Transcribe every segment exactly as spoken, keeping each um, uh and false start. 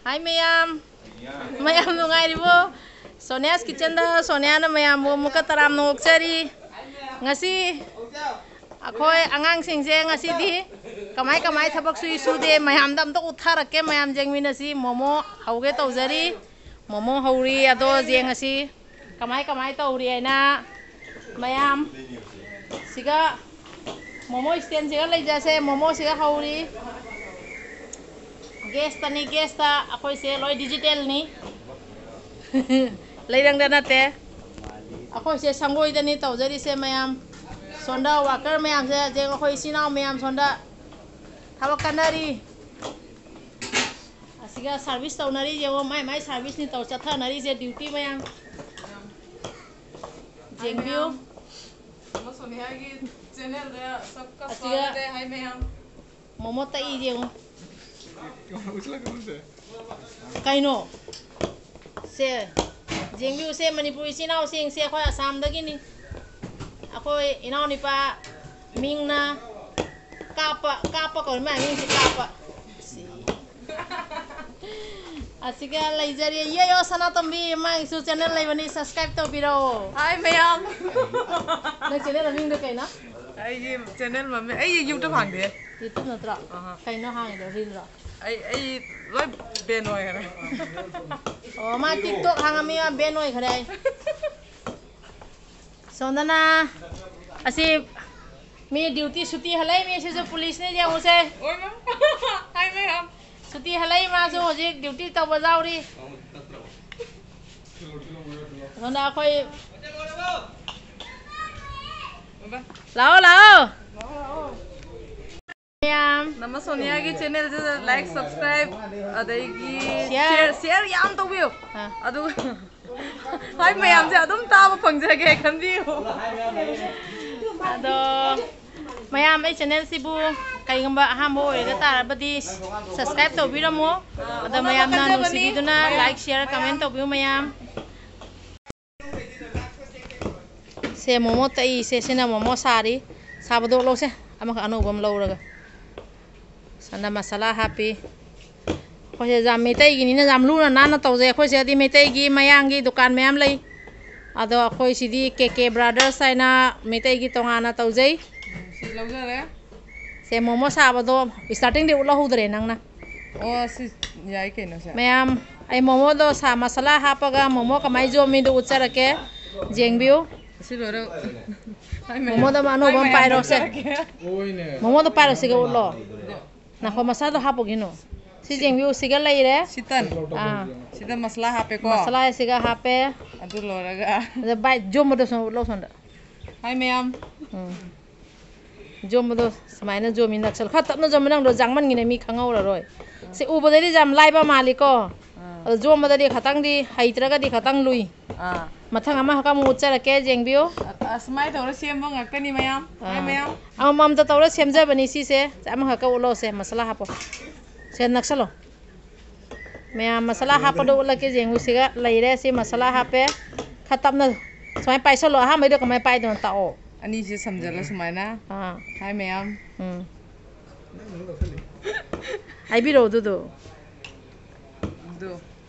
ꯍꯥꯏ ꯃꯌꯥꯝ, ꯃꯌꯥꯝ ꯅꯨꯡꯉꯥꯏꯔꯤꯕꯣ? ꯁꯣꯅꯤꯌꯥꯁ ꯀꯤꯆꯟꯗ ꯁꯣꯅꯤꯌꯥꯅ ꯃꯌꯥꯝꯕꯨ ꯑꯃꯨꯛꯀ ꯇꯔꯥꯝꯅ ꯑꯣꯛꯆꯔꯤ꯫ ꯉꯁꯤ ꯑꯩꯈꯣꯏ ꯑꯉꯥꯡꯁꯤꯡꯁꯦ ꯉꯁꯤꯗꯤ ꯀꯃꯥꯏ ꯀꯃꯥꯏ ꯊꯕꯛ ꯁꯨꯏ ꯁꯨꯗꯦ ꯃꯌꯥꯝꯗ ꯑꯝꯇ ꯎꯠꯊꯔꯛꯀꯦ꯫ ꯃꯌꯥꯝ ꯌꯦꯡꯃꯤꯟꯅꯁꯤ꯫ ꯃꯣꯃꯣ ꯍꯧꯒꯦ ꯇꯧꯖꯔꯤ꯫ ꯃꯣꯃꯣ ꯍꯧꯔꯤ꯫ ꯑꯗꯣ ꯌꯦꯡꯉꯁꯤ ꯀꯃꯥꯏ ꯀꯃꯥꯏ ꯇꯧꯔꯤ ꯍꯥꯏꯅ꯫ ꯃꯌꯥꯝ ꯁꯤꯒ ꯃꯣꯃꯣ ꯏꯁꯇꯦꯟꯁꯤꯒ ꯂꯩꯖꯁꯦ꯫ ꯃꯣꯃꯣꯁꯤꯒ ꯍꯧꯔꯤ꯫ ꯒꯦꯁꯇꯅꯤ, ꯒꯦꯁꯇ꯫ ꯑꯩꯈꯣꯏꯁꯦ ꯂꯣꯏ ꯗꯤꯖꯤꯇꯦꯜꯅꯤ꯫ ꯂꯩꯔꯪꯗ ꯅꯠꯇꯦ꯫ ꯑꯩꯈꯣꯏꯁꯦ ꯁꯪꯒꯣꯏꯗꯅꯤ ꯇꯧꯖꯔꯤꯁꯦ ꯃꯌꯥꯝ꯫ ꯁꯣꯝꯗ ꯋꯥꯀꯔ ꯃꯌꯥꯝꯁꯦ ꯍꯧꯖꯤꯛ ꯑꯩꯈꯣꯏ ꯏꯆꯤꯟ ꯏꯅꯥꯎ ꯃꯌꯥꯝ ꯁꯣꯝꯗ ꯊꯕꯛ ꯀꯟꯅꯔꯤ꯫ ꯑꯁꯤꯒ ꯁꯥꯔꯚꯤꯁ ꯇꯧꯅꯔꯤ ꯌꯦꯡꯉꯣ, ꯃꯥꯏ ꯃꯥꯏ ꯁꯥꯔꯚꯤꯁꯅꯤ ꯇꯧ ꯆꯠꯊꯅꯔꯤꯁꯦ, ꯗ꯭ꯌꯨꯇꯤ ꯃꯌꯥꯝ꯫ ꯌꯦꯡꯕꯤꯌꯨ꯫ ꯃꯣꯃꯣ ꯁꯣꯅꯤꯌꯥꯒꯤ ꯆꯦꯅꯦꯜꯗ ꯁꯕꯀ ꯑꯁꯤꯒ ꯁ꯭ꯋꯥꯒꯠ ꯍꯥꯏ ꯃꯌꯥꯝ꯫ ꯃꯣꯃꯣ ꯇꯛꯏ ꯌꯦꯡꯉꯨ꯫ ꯀꯩꯅꯣ? ꯁꯦ, ꯌꯦꯡꯕꯤꯌꯨ, ꯁꯦ ꯃꯅꯤꯄꯨꯔ ꯏꯆꯤꯟ ꯏꯅꯥꯎꯁꯤꯡꯁꯦ ꯑꯩꯈꯣꯏ ꯑꯁꯥꯝꯗꯒꯤꯅꯤ꯫ ꯑꯩꯈꯣꯏ ꯏꯅꯥꯎꯅꯨꯄꯥ ꯃꯤꯡꯅ ꯀꯥꯞꯄ, ꯀꯥꯞꯄ ꯀꯧꯔꯤ, ꯃꯥꯏ ꯃꯤꯡꯁꯦ ꯀꯥꯞꯄ꯫ ꯑꯁꯤꯒ ꯂꯩꯖꯔꯤ, ꯌꯦꯌꯣ ꯁꯅꯥꯇꯣꯝꯕꯤ, ꯃꯥꯒꯤꯁꯨ ꯆꯦꯅꯦꯜ ꯂꯩꯕꯅꯤ, ꯁꯕꯁꯀ꯭ꯔꯥꯏꯕ ꯇꯧꯕꯤꯔꯛꯑꯣ꯫ ꯍꯥꯏ ꯃꯌꯥꯝ꯫ ꯅꯪ ꯆꯦꯅꯦꯜ ꯃꯃꯤꯡꯗꯣ ꯀꯩꯅꯣ? ꯑꯩꯒꯤ ꯆꯦꯅꯦꯜ ꯃꯃꯤꯡ, ꯑꯩ ꯌꯨꯇ꯭ꯌꯨꯕ ꯍꯥꯡꯗꯦ꯫ ꯌꯨꯇ꯭ꯌꯨꯕ ꯅꯠꯇ꯭ꯔꯣ? ꯑꯍꯥ꯫ ꯀꯩꯅꯣ ꯍꯥꯡꯉꯤꯗꯣ, ꯔꯤꯜꯂꯣ? ꯑꯩ, ꯑꯩ ꯂꯣꯏ ꯕꯦꯟ ꯑꯣꯏꯈ꯭ꯔꯦ꯫ ꯑꯣ, ꯃꯥ ꯇꯤꯛꯇꯣꯛ ꯍꯥꯡꯉꯝꯃꯤ, ꯃꯥ ꯕꯦꯟ ꯑꯣꯏꯈ꯭ꯔꯦ꯫ ꯁꯣꯝꯗꯅ ꯑꯁꯤ ꯃꯤ ꯗ꯭ꯌꯨꯇꯤ ꯁꯨꯇꯤ ꯍꯜꯂꯛꯏ ꯃꯤ ꯁꯤꯁꯨ ꯄꯨꯂꯤꯁꯅꯤ ꯌꯦꯡꯉꯨꯁꯦ꯫ ꯑꯣꯏꯃ꯫ ꯍꯥꯏ ꯃꯌꯥꯝ꯫ ꯁꯨꯇꯤ ꯍꯜꯂꯛꯏ ꯃꯥꯁꯨ ꯍꯧꯖꯤꯛ ꯗ꯭ꯌꯨꯇꯤ ꯇꯧꯕ ꯌꯥꯎꯔꯤ꯫ ꯑꯗꯨꯅ ꯑꯩꯈꯣꯏ ꯂꯥꯛꯑꯣ, ꯂꯥꯛꯑꯣ꯫ ꯃꯌꯥꯝ꯫ ꯅꯃ ꯁꯣꯅꯤꯌꯥꯒꯤ ꯆꯦꯅꯦꯜꯁꯤꯗ ꯂꯥꯏꯛ, ꯁꯕꯁꯀ꯭ꯔꯥꯏꯕ, ꯑꯗꯒꯤ ꯁꯤꯌꯥꯔ꯫ ꯁꯤꯌꯥꯔ, ꯁꯤꯌꯥꯔ ꯌꯥꯝ ꯇꯧꯕꯤꯌꯨ꯫ ꯑꯥ꯫ ꯑꯗꯨꯒ ꯍꯣꯏ, ꯃꯌꯥꯝꯁꯦ ꯑꯗꯨꯝ ꯇꯥꯕ ꯐꯪꯖꯒꯦ ꯈꯟꯕꯤꯌꯨ꯫ ꯑꯗꯣ ꯃꯌꯥꯝ ꯑꯩ ꯆꯦꯅꯦꯜꯁꯤꯕꯨ ꯀꯩꯒꯨꯝꯕ ꯑꯍꯥꯟꯕ ꯑꯣꯏꯔꯒ ꯇꯥꯔꯕꯗꯤ ꯁꯕꯁꯀ꯭ꯔꯥꯏꯕ ꯇꯧꯕꯤꯔꯝꯃꯣ꯫ ꯑꯗꯣ ꯃꯌꯥꯝꯅ ꯅꯨꯡꯁꯤꯕꯤꯗꯨꯅ ꯂꯥꯏꯛ, ꯁꯤꯌꯥꯔ, ꯀꯃꯦꯟ ꯇꯧꯕꯤꯌꯨ ꯃꯌꯥꯝ꯫ ꯁꯦ ꯃꯣꯃꯣ ꯇꯛꯏꯁꯦ, ꯁꯤꯅ ꯃꯣꯃꯣ ꯁꯥꯔꯤ꯫ ꯁꯥꯕꯗꯣ ꯂꯧꯁꯦ, ꯑꯃꯈꯛ ꯑꯅꯧꯕ ꯑꯃ ꯂꯧꯔꯒ꯫ ꯁꯅꯥ ꯃꯁꯥꯂꯥ ꯍꯥꯞꯄꯤ꯫ ꯑꯩꯈꯣꯏꯁꯦ ꯌꯥꯝ ꯃꯩꯇꯩꯒꯤꯅꯤꯅ ꯌꯥꯝ ꯂꯨꯅ ꯅꯥꯟꯅ ꯇꯧꯖꯩ꯫ ꯑꯩꯈꯣꯏ ꯁꯤꯗꯗꯤ ꯃꯩꯇꯩꯒꯤ ꯃꯌꯥꯡꯒꯤ ꯗꯨꯀꯥꯟ ꯃꯌꯥꯝ ꯂꯩ꯫ ꯑꯗꯣ ꯑꯩꯈꯣꯏ ꯁꯤꯗꯤ ꯀꯦ ꯀꯦ ꯕ꯭ꯔꯥꯗꯔꯁ ꯍꯥꯏꯅ ꯃꯩꯇꯩꯒꯤ ꯇꯣꯉꯥꯟꯅ ꯇꯧꯖꯩ꯫ ꯁꯤ ꯂꯧꯖꯔꯦ꯫ ꯁꯦ ꯃꯣꯃꯣ ꯁꯥꯕꯗꯣ ꯏꯁꯇꯥꯔꯇꯤꯡꯗꯤ ꯎꯠꯍꯧꯗ꯭ꯔꯦ ꯅꯪꯅ꯫ ꯑꯣ ꯁꯤ ꯌꯥꯏ ꯀꯩꯅꯣ ꯁꯦ꯫ ꯃꯌꯥꯝ ꯑꯩ ꯃꯣꯃꯣꯗꯣ ꯁꯥ ꯃꯁꯥꯂꯥ ꯍꯥꯞꯄꯒ ꯃꯣꯃꯣ ꯀꯃꯥꯏꯅ ꯌꯣꯝꯃꯤꯗꯣ ꯎꯠꯆꯔꯛꯀꯦ꯫ ꯌꯦꯡꯕꯤꯌꯨ꯫ ꯁꯤ ꯂꯣꯏꯔ ꯃꯣꯃꯣꯗꯣ ꯑꯃ ꯑꯅꯧꯕ ꯑꯃ ꯄꯥꯏꯔꯣꯁꯦ꯫ ꯃꯣꯃꯣꯗꯣ ꯄꯥꯏꯔꯣ ꯁꯤꯒ ꯎꯠꯂꯣ꯫ ꯅꯥꯈꯣ ꯃꯁꯥꯗꯣ ꯍꯥꯞꯄꯨꯒꯤꯅꯣ꯫ ꯁꯤ ꯌꯦꯡꯕꯤꯌꯨ ꯁꯤꯒ ꯂꯩꯔꯦ꯫ ꯁꯤ ꯇꯟ꯫ ꯑꯥ꯫ ꯁꯤꯗ ꯃꯁꯂꯥ ꯍꯥꯞꯄꯦꯀꯣ꯫ ꯃꯁꯂꯥ ꯁꯤꯒ ꯍꯥꯞꯄꯦ꯫ ꯑꯗꯨ ꯂꯣꯏꯔꯒ꯫ ꯑꯗ ꯚꯥꯏ ꯌꯣꯝꯕꯗꯣ ꯁꯨꯝ ꯎꯠꯂꯣ ꯁꯣꯝꯗ꯫ ꯍꯥꯏ ꯃꯌꯥꯝ꯫ ꯎꯝ꯫ ꯌꯣꯝꯕꯗꯣ ꯁꯨꯃꯥꯏꯅ ꯌꯣꯝꯃꯤ ꯅꯛꯁꯜ ꯈꯔ ꯇꯞꯅ ꯌꯣꯝꯃꯤ ꯅꯪꯗꯣ ꯌꯥꯡꯃꯟꯒꯤꯅ ꯃꯤ ꯈꯪꯍꯧꯔꯔꯣꯏ꯫ ꯁꯤ ꯎꯕꯗꯗꯤ ꯌꯥꯝ ꯂꯥꯏꯕ ꯃꯥꯜꯂꯤꯀꯣ꯫ ꯑꯥ꯫ ꯑꯗꯣ ꯌꯣꯝꯕꯗꯗꯤ ꯈꯇꯪꯗꯤ ꯍꯩꯇ꯭ꯔꯒꯗꯤ ꯈꯇꯪ ꯂꯨꯏ꯫ ꯑꯥ꯫ ꯃꯊꯪ ꯑꯃꯈꯛ ꯑꯃꯨꯛ ꯎꯠꯆꯔꯛꯀꯦ ꯌꯦꯡꯕꯤꯌꯨ꯫ ꯑ-, ꯑꯁꯨꯃꯥꯏꯅ ꯇꯧꯔ ꯁꯦꯝꯕ ꯉꯥꯛꯇꯅꯤ ꯃꯌꯥꯝ꯫ ꯍꯥꯏ ꯑꯥ꯫ ꯃꯌꯥꯝ꯫ ꯑꯃꯃꯝꯇ ꯇꯧꯔ ꯁꯦꯝꯖꯕꯅꯤ ꯁꯤꯁꯦ꯫ ꯑꯃꯈꯛꯀ ꯎꯠꯂꯣꯁꯦ ꯃꯁꯥꯂꯥ ꯍꯥꯞꯄꯣ꯫ ꯁꯦ ꯅꯛꯁꯜꯂꯣ꯫ ꯃꯌꯥꯝ ꯃꯁꯥꯂꯥ ꯍꯥꯞꯄꯗꯣ ꯎꯠꯂꯛꯀꯦ ꯌꯦꯡꯉꯨ ꯁꯤꯒ ꯂꯩꯔꯦ꯫ ꯁꯤ ꯃꯁꯥꯂꯥ ꯍꯥꯞꯄꯦ꯫ ꯈꯔ ꯇꯞꯅ ꯁꯨꯃꯥꯏꯅ ꯄꯥꯏꯁꯜꯂꯣ꯫ ꯑꯍꯥꯟꯕꯩꯗꯣ ꯀꯃꯥꯏꯅ ꯄꯥꯏꯗꯣꯏꯅꯣ ꯇꯥꯛꯑꯣ꯫ ꯑꯅꯤꯁꯦ ꯁꯝꯖꯜꯂ ꯁꯨꯃꯥꯏꯅ꯫ ꯑꯥ꯫ ꯍꯥꯏ ꯃꯌꯥꯝ꯫ ꯎꯝ꯫ ꯍꯥꯏꯕꯤꯔꯛꯑꯣ ꯑꯗꯨꯗꯣ꯫ ꯑꯗꯨ꯫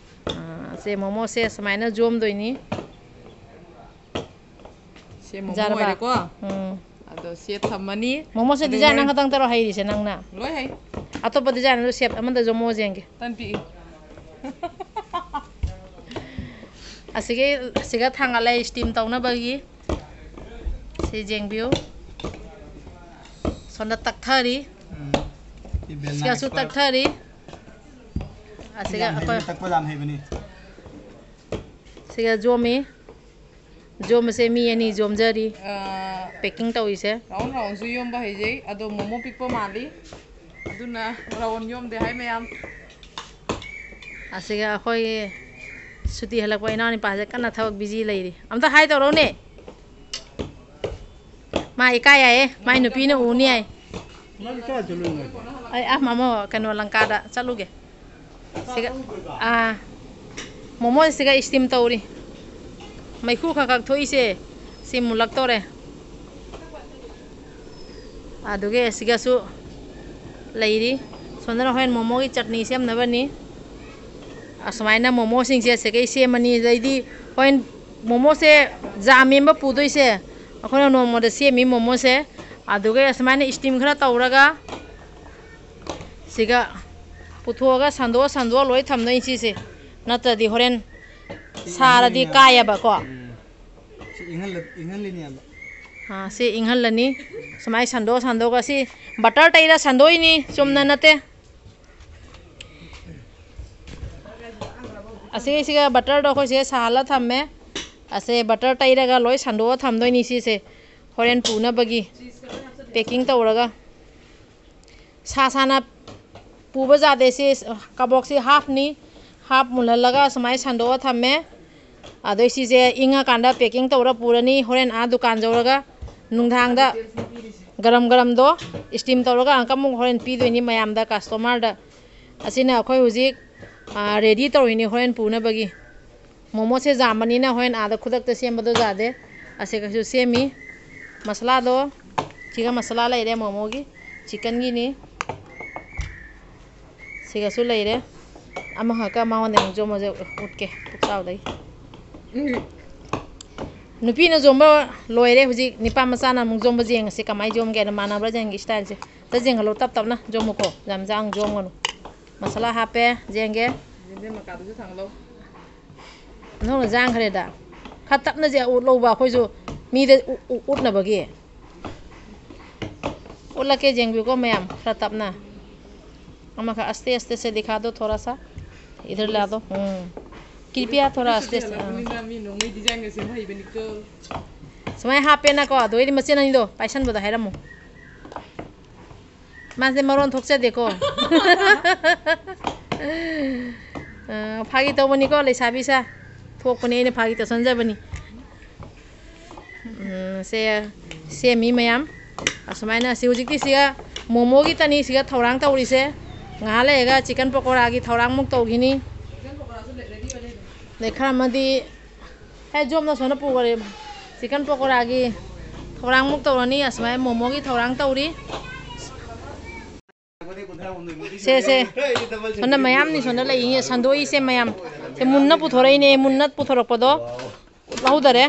ꯑꯥ, ꯁꯦ ꯃꯣꯃꯣꯁꯦ ꯁꯨꯃꯥꯏꯅ ꯌꯣꯝꯗꯣꯏꯅꯤ꯫ ꯁꯦ ꯃꯣꯃꯣ ꯌꯥꯔꯕ? ꯑꯣꯏꯔꯦꯀꯣ꯫ ꯎꯝ꯫ ꯑꯗꯣ ꯁꯦ ꯊꯝꯃꯅꯤ꯫ ꯃꯣꯃꯣꯁꯦ ꯑꯗꯨ design ꯍꯣꯔꯦꯟ ꯑꯃꯈꯛꯇꯪ ꯇꯧꯔꯣ ꯍꯩꯔꯤꯁꯦ ꯅꯪꯅ꯫ ꯂꯣꯏ ꯍꯩ꯫ ꯑꯇꯣꯞꯄ design ꯑꯗꯨ shape ꯑꯃꯗꯁꯨ ꯃꯣꯃꯣ ꯌꯦꯡꯒꯦ꯫ ꯇꯟ ꯄꯤꯛꯏ꯫ ꯑꯁꯤꯒꯤ, ꯑꯁꯤꯒ ꯊꯥꯡꯒꯠꯂꯦ steam ꯇꯧꯅꯕꯒꯤ꯫ ꯁꯤ ꯌꯦꯡꯕꯤꯌꯨ꯫ ꯁꯣꯝꯗ ꯇꯛꯊꯔꯤ꯫ ꯎꯝ꯫ ꯁꯤ ꯕꯦꯜꯅꯥ ꯁꯤꯒꯁꯨ expert꯫ ꯇꯛꯊꯔꯤ꯫ ꯑꯁꯤꯒ ꯌꯥꯝ ꯍꯩꯕꯅꯤ, ꯑꯩꯈꯣꯏ ꯇꯛꯄ ꯌꯥꯝ ꯍꯩꯕꯅꯤ꯫ ꯁꯤꯒ ꯌꯣꯝꯃꯤ꯫ ꯌꯣꯝꯕꯁꯦ ꯃꯤ ꯑꯅꯤ ꯌꯣꯝꯖꯔꯤ꯫ ꯑꯥ, packing ꯇꯧꯔꯤꯁꯦ꯫ Round roundꯁꯨ ꯌꯣꯝꯕ ꯍꯩꯖꯩ, ꯑꯗꯣ ꯃꯣꯃꯣ ꯄꯤꯛꯄ ꯃꯥꯜꯂꯤ, ꯑꯗꯨꯅ round ꯌꯣꯝꯗꯦ ꯍꯥꯏ ꯃꯌꯥꯝ꯫ ꯑꯁꯤꯒ ꯑꯩꯈꯣꯏꯒꯤ ꯁꯨꯇꯤ ꯍꯜꯂꯛꯄ ꯏꯅꯥꯎꯅꯨꯄꯥꯁꯦ ꯀꯟꯅ ꯊꯕꯛ busy ꯂꯩꯔꯤ꯫ ꯑꯝꯇ hi ꯇꯧꯔꯛꯎꯅꯦ꯫ ꯃꯥ ꯏꯀꯥꯏ ꯍꯥꯏꯌꯦ, ꯃꯥꯏ ꯅꯨꯄꯤꯅ ꯎꯅꯤ ꯍꯥꯏ꯫ ꯅꯪ ꯀꯥꯏ ꯆꯠꯂꯨꯏꯅꯣ? ꯑꯩ ꯑꯥ ꯃꯃꯣ ꯀꯩꯅꯣ ꯂꯪꯀꯥꯗ ꯆꯠꯂꯨꯒꯦ꯫ ꯁꯤꯒ, ꯑꯥ, ꯃꯣꯃꯣꯁꯤꯒ steam ꯇꯧꯔꯤ꯫ ꯃꯩꯈꯨ ꯈꯛ ꯈꯛ ꯊꯣꯛꯏꯁꯦ ꯁꯤ ꯃꯨꯜꯂꯛꯇꯧꯔꯦ꯫ ꯑꯗꯨꯒꯤ ꯑꯁꯤꯒꯁꯨ ꯂꯩꯔꯤ꯫ ꯁꯣꯝꯗꯅ ꯍꯣꯔꯦꯟ ꯃꯣꯃꯣꯒꯤ ꯆꯠꯅꯤ ꯁꯦꯝꯅꯕꯅꯤ꯫ ꯑꯁꯨꯃꯥꯏꯅ ꯃꯣꯃꯣꯁꯤꯡꯁꯦ ꯑꯁꯤꯗꯒꯤ ꯁꯦꯝꯃꯅꯤ꯫ ꯑꯗꯩꯗꯤ ꯍꯣꯔꯦꯟ ꯃꯣꯃꯣꯁꯦ ꯖꯥꯝ ꯃꯦꯟꯕ ꯄꯨꯗꯣꯏꯁꯦ ꯑꯩꯈꯣꯏꯅ ꯅꯣꯡꯃꯗ ꯁꯦꯝꯃꯤ ꯃꯣꯃꯣꯁꯦ꯫ ꯑꯗꯨꯒ ꯑꯁꯨꯃꯥꯏꯅ ꯏꯁꯇꯤꯝ ꯈꯔ ꯇꯧꯔꯒ ꯁꯤꯒ ꯄꯨꯊꯣꯛꯑꯒ ꯁꯟꯗꯣꯛꯑ ꯁꯟꯗꯣꯛꯑ ꯂꯣꯏ ꯊꯝꯗꯣꯏꯅꯤ ꯁꯤꯁꯦ꯫ ꯅꯠꯇ꯭ꯔꯗꯤ ꯍꯣꯔꯦꯟ ꯁꯥꯔꯗꯤ ꯀꯥꯏꯌꯦꯕꯀꯣ꯫ ꯎꯝ꯫ ꯁꯤ ꯏꯪꯍꯜꯂ-, ꯏꯪꯍꯜꯂꯤꯅꯦꯕ꯫ ꯑꯥ, ꯁꯤ ꯏꯪꯍꯜꯂꯅꯤ꯫ ꯁꯨꯃꯥꯏꯅ ꯁꯟꯗꯣꯛ ꯁꯟꯗꯣꯛꯑꯒ ꯁꯤ ꯕꯇꯔ ꯇꯩꯔ ꯁꯟꯗꯣꯛꯏꯅꯤ, ꯆꯨꯝꯅ ꯅꯠꯇꯦ꯫ ꯑꯁꯤꯒꯤꯁꯤꯒ ꯕꯇꯔꯗꯣ ꯑꯩꯈꯣꯏ ꯁꯤꯗ ꯁꯥꯍꯜꯂ ꯊꯝꯃꯦ꯫ ꯑꯁꯦ ꯕꯇꯔ ꯇꯩꯔꯒ ꯂꯣꯏ ꯁꯟꯗꯣꯛꯑ ꯊꯝꯗꯣꯏꯅꯤ ꯁꯤꯁꯦ꯫ ꯍꯣꯔꯦꯟ ꯄꯨꯅꯕꯒꯤ ꯄꯦꯀꯤꯡ ꯇꯧꯔꯒ꯫ ꯁꯥ ꯁꯥꯅ ꯄꯨꯕ ꯌꯥꯗꯦ꯫ ꯁꯤ ꯀꯕꯣꯛꯁꯤ ꯍꯥꯐꯅꯤ꯫ ꯍꯥꯐ ꯃꯨꯜꯍꯜꯂꯒ ꯁꯨꯃꯥꯏꯅ ꯁꯟꯗꯣꯛꯑ ꯊꯝꯃꯦ꯫ ꯑꯗꯩ ꯁꯤꯁꯦ ꯏꯪꯉꯀꯥꯟꯗ ꯄꯦꯀꯤꯡ ꯇꯧꯔ ꯄꯨꯔꯅꯤ꯫ ꯍꯣꯔꯦꯟ ꯑꯥ ꯗꯨꯀꯥꯟ ꯌꯧꯔꯒ ꯅꯨꯡꯗꯥꯡꯗ ꯒꯔꯝ ꯒꯔꯝꯗꯣ ꯏꯁꯇꯤꯝ ꯇꯧꯔꯒ ꯑꯃꯨꯛꯀ ꯑꯃꯨꯛ ꯍꯣꯔꯦꯟ ꯄꯤꯗꯣꯏꯅꯤ ꯃꯌꯥꯝꯗ, ꯀꯁꯇꯃꯔꯗ꯫ ꯑꯁꯤꯅ ꯑꯩꯈꯣꯏ ꯍꯧꯖꯤꯛ, ꯑꯥ, ꯔꯦꯗꯤ ꯇꯧꯔꯤꯅꯤ ꯍꯣꯔꯦꯟ ꯄꯨꯅꯕꯒꯤ꯫ ꯃꯣꯃꯣꯁꯦ ꯌꯥꯝꯕꯅꯤꯅ ꯍꯣꯔꯦꯟ ꯑꯥꯗ ꯈꯨꯗꯛꯇ ꯁꯦꯝꯕꯗꯣ ꯌꯥꯗꯦ꯫ ꯑꯁꯤꯒꯁꯨ ꯁꯦꯝꯃꯤ꯫ ꯃꯁꯥꯂꯥꯗꯣ, ꯁꯤꯒ ꯃꯁꯥꯂꯥ ꯂꯩꯔꯦ ꯃꯣꯃꯣꯒꯤ, ꯆꯤꯛꯀꯟꯒꯤꯅꯤ꯫ ꯁꯤꯒꯁꯨ ꯂꯩꯔꯦ꯫ ꯑꯃꯈꯛꯀ ꯃꯉꯣꯟꯗ ꯑꯃꯨꯛ ꯌꯣꯝꯃꯁꯦ ꯎꯠꯀꯦ, ꯄꯨꯛꯆꯥꯎꯗꯒꯤ꯫ ꯎꯝ꯫ ꯅꯨꯄꯤꯅ ꯌꯣꯝꯕ ꯂꯣꯏꯔꯦ꯫ ꯍꯧꯖꯤꯛ ꯅꯤꯄꯥ ꯃꯆꯥꯅ ꯑꯃꯨꯛ ꯌꯣꯝꯕ ꯌꯦꯡꯉꯁꯤ, ꯀꯃꯥꯏꯅ ꯌꯣꯝꯒꯦꯅ, ꯃꯥꯟꯅꯕ꯭ꯔꯥ ꯌꯦꯡꯒꯦ ꯏꯁꯇꯥꯏꯜꯁꯦ꯫ ꯑꯝꯇ ꯌꯦꯡꯍꯜꯂꯣ, ꯇꯞ ꯇꯞꯅ ꯌꯣꯝꯃꯨꯀꯣ, ꯌꯥꯝ ꯌꯥꯡ ꯌꯣꯝꯒꯅꯨ꯫ ꯃꯁꯥꯂꯥ ꯍꯥꯞꯄꯦ, ꯌꯦꯡꯒꯦ꯫ ꯌꯦꯟꯗꯦꯝ ꯃꯀꯥꯗꯨꯁꯨ ꯊꯥꯡꯒꯠꯂꯧ꯫ ꯅꯪꯅ ꯌꯥꯡꯈ꯭ꯔꯦꯗ꯫ ꯈꯔ ꯇꯞꯅꯁꯦ ꯎꯠꯂꯧꯕ ꯑꯩꯈꯣꯏꯁꯨ ꯃꯤꯗ ꯎ-, ꯎ-, ꯎꯠꯅꯕꯒꯤ꯫ ꯎꯠꯂꯛꯀꯦ, ꯌꯦꯡꯕꯤꯌꯨꯀꯣ ꯃꯌꯥꯝ, ꯈꯔ ꯇꯞꯅ꯫ ꯑꯃꯈꯛ ꯑꯁꯇꯦ ꯑꯁꯇꯦ ꯁꯦ ꯗꯤꯈꯥ ꯗꯣ, ꯊꯣꯔꯥ ꯁꯥ ꯏꯙꯔ ꯂꯥ ꯗꯣ꯫ ꯎꯝ꯫ ꯀ꯭ꯔꯤꯄꯤꯌꯥ ꯊꯣꯔꯥ ꯑꯁꯇꯦ ꯑꯁꯇꯦ, ꯑꯥ꯫ ꯍꯜꯂꯛꯄꯅꯤꯅ ꯃꯤ ꯅꯣꯡꯃꯩ ꯗꯤꯖꯥꯏꯟꯒ ꯁꯦꯝ ꯍꯩꯕꯅꯤꯀꯣ꯫ ꯁꯨꯃꯥꯏꯅ ꯍꯥꯞꯄꯦꯅꯀꯣ, ꯑꯗꯨ ꯑꯣꯏꯗꯤ ꯃꯆꯤꯟ ꯑꯅꯤꯗꯣ ꯄꯥꯏꯁꯟꯕꯗꯣ ꯍꯥꯏꯔꯝꯃꯨ꯫ ꯃꯥꯁꯦ ꯃꯔꯣꯟ ꯊꯣꯛꯆꯗꯦꯀꯣ꯫ ꯑ, ꯐꯥꯒꯤ ꯇꯧꯕꯅꯤꯀꯣ, ꯂꯩꯁꯥꯕꯤ ꯁꯥ꯫ ꯊꯣꯛꯄꯅꯤ, ꯑꯩꯅ ꯐꯥꯒꯤ ꯇꯧꯁꯟꯖꯕꯅꯤ꯫ ꯎꯝ, ꯁꯦ, ꯁꯦꯝꯃꯤ ꯃꯌꯥꯝ꯫ ꯑꯁꯨꯃꯥꯏꯅ ꯁꯤ ꯍꯧꯖꯤꯛꯇꯤ ꯁꯤꯒ ꯃꯣꯃꯣꯒꯤ ꯇꯅꯤ ꯁꯤꯒ ꯊꯧꯔꯥꯡ ꯇꯧꯔꯤꯁꯦ꯫ ꯉꯥꯏꯍꯥꯛ ꯂꯩꯔꯒ ꯆꯤꯛꯀꯟ ꯄꯀꯣꯔꯥꯒꯤ ꯊꯧꯔꯥꯡꯃꯨꯛ ꯇꯧꯈꯤꯅꯤ꯫ ꯑꯗꯩ ꯈꯔ ꯑꯃꯗꯤ ꯍꯦ, ꯖꯣꯝꯅ ꯁꯣꯝꯗ ꯄꯨꯈꯔꯦ꯫ ꯆꯤꯛꯀꯟ ꯄꯀꯣꯔꯥꯒꯤ ꯊꯧꯔꯥꯡꯃꯨꯛ ꯇꯧꯔꯅꯤ, ꯑꯁꯨꯃꯥꯏꯅ ꯃꯣꯃꯣꯒꯤ ꯊꯧꯔꯥꯡ ꯇꯧꯔꯤ꯫ ꯁꯦ, ꯁꯦ꯫ ꯁꯣꯝꯗ ꯃꯌꯥꯝꯅꯤ, ꯁꯣꯝꯗ ꯂꯩꯔꯤꯁꯦ, ꯁꯟꯗꯣꯛꯏꯁꯦ ꯃꯌꯥꯝ꯫ ꯁꯦ, ꯃꯨꯟꯅ ꯄꯨꯊꯣꯔꯛꯏꯅꯦ, ꯃꯨꯟꯅ ꯄꯨꯊꯣꯔꯛꯄꯗꯣ ꯂꯧꯍꯧꯗꯔꯦ꯫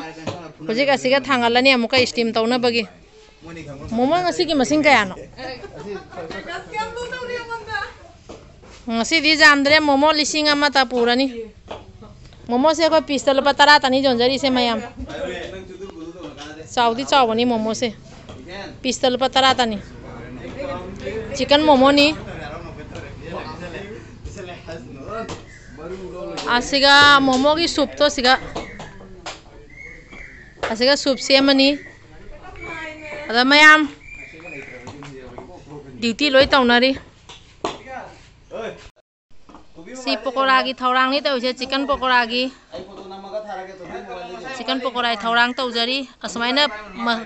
ꯍꯧꯖꯤꯛ ꯑꯁꯤꯒ ꯊꯥꯡꯒꯠꯂꯅꯤ ꯑꯃꯨꯛꯀ steam ꯇꯧꯅꯕꯒꯤ꯫ ꯃꯣꯃꯣ ꯉꯁꯤꯒꯤ ꯃꯁꯤꯡ ꯀꯌꯥꯅꯣ? ꯉꯁꯤꯗꯤ ꯌꯥꯝꯗ꯭ꯔꯦ, ꯃꯣꯃꯣ ꯂꯤꯁꯤꯡ ꯑꯃ ꯇ ꯄꯨꯔꯅꯤ꯫ ꯃꯣꯃꯣꯁꯦ ꯑꯩꯈꯣꯏ piece ꯇ ꯂꯨꯄꯥ ꯇꯔꯥ ꯇꯅꯤ ꯌꯣꯟꯖꯔꯤꯁꯦ ꯃꯌꯥꯝ꯫ ꯆꯥꯎꯗꯤ ꯆꯥꯎꯕꯅꯤ ꯃꯣꯃꯣꯁꯦ꯫ Piece ꯇ ꯂꯨꯄꯥ ꯇꯔꯥ ꯇꯅꯤ꯫ Chicken ꯃꯣꯃꯣꯅꯤ꯫ ꯑꯁꯤꯒ ꯃꯣꯃꯣꯒꯤ soup ꯇꯣ ꯁꯤꯒ꯫ ꯑꯁꯤꯒ soup ꯁꯦꯝꯃꯅꯤ꯫ ꯑꯗ ꯃꯌꯥꯝ duty ꯂꯣꯏ ꯇꯧꯅꯔꯤ꯫ ꯁꯤ ꯄꯀꯣꯔꯥꯒꯤ ꯊꯧꯔꯥꯡꯅꯤ ꯇꯧꯔꯤꯁꯦ, chicken ꯄꯀꯣꯔꯥꯒꯤ꯫ Chicken ꯄꯀꯣꯔꯥꯒꯤ ꯊꯧꯔꯥꯡ ꯇꯧꯖꯔꯤ꯫ ꯑꯁꯨꯃꯥꯏꯅ ꯃ-,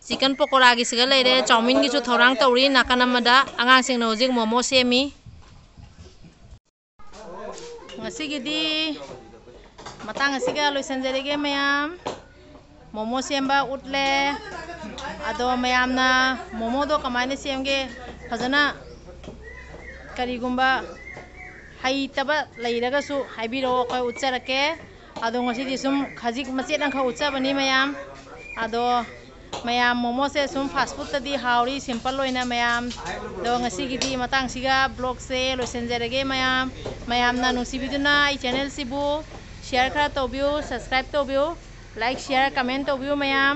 chicken ꯄꯀꯣꯔꯥꯒꯤꯁꯤꯒ ꯂꯩꯔꯦ, ꯆꯥꯎꯃꯤꯟꯒꯤꯁꯨ ꯊꯧꯔꯥꯡ ꯇꯧꯔꯤ꯫ ꯅꯥꯀꯟ ꯑꯃꯗ ꯑꯉꯥꯡꯁꯤꯡꯅ ꯍꯧꯖꯤꯛ ꯃꯣꯃꯣ ꯁꯦꯝꯃꯤ꯫ ꯉꯁꯤꯒꯤꯗꯤ ꯃꯇꯥꯡ ꯑꯁꯤꯒ ꯂꯣꯏꯁꯤꯟꯖꯔꯒꯦ ꯃꯌꯥꯝ꯫ ꯃꯣꯃꯣ ꯁꯦꯝꯕ ꯎꯠꯂꯦ꯫ ꯑꯗꯣ ꯃꯌꯥꯝꯅ ꯃꯣꯃꯣꯗꯣ ꯀꯃꯥꯏꯅ ꯁꯦꯝꯒꯦ ꯐꯖꯅ ꯀꯔꯤꯒꯨꯝꯕ ꯍꯩꯇꯕ ꯂꯩꯔꯒꯁꯨ ꯍꯥꯏꯕꯤꯔꯛꯑꯣ, ꯑꯩꯈꯣꯏ ꯎꯠꯆꯔꯛꯀꯦ꯫ ꯑꯗꯣ ꯉꯁꯤꯗꯤ ꯁꯨꯝ ꯈꯖꯤꯛ ꯃꯆꯦꯠ ꯑꯃꯈꯛ ꯎꯠꯆꯕꯅꯤ ꯃꯌꯥꯝ꯫ ꯑꯗꯣ ꯃꯌꯥꯝ ꯃꯣꯃꯣꯁꯦ ꯁꯨꯝ fast food ꯇꯗꯤ ꯍꯥꯎꯔꯤ, simple ꯑꯣꯏꯅ ꯃꯌꯥꯝ꯫ ꯑꯗꯣ ꯉꯁꯤꯒꯤꯗꯤ ꯃꯇꯥꯡꯁꯤꯒ vlog ꯁꯦ ꯂꯣꯏꯁꯤꯟꯖꯔꯒꯦ ꯃꯌꯥꯝ꯫ ꯃꯌꯥꯝꯅ ꯅꯨꯡꯁꯤꯕꯤꯗꯨꯅ ꯑꯩ channel ꯁꯤꯕꯨ share ꯈꯔ ꯇꯧꯕꯤꯌꯨ, subscribe ꯇꯧꯕꯤꯌꯨ, like, share, comment ꯇꯧꯕꯤꯌꯨ ꯃꯌꯥꯝ꯫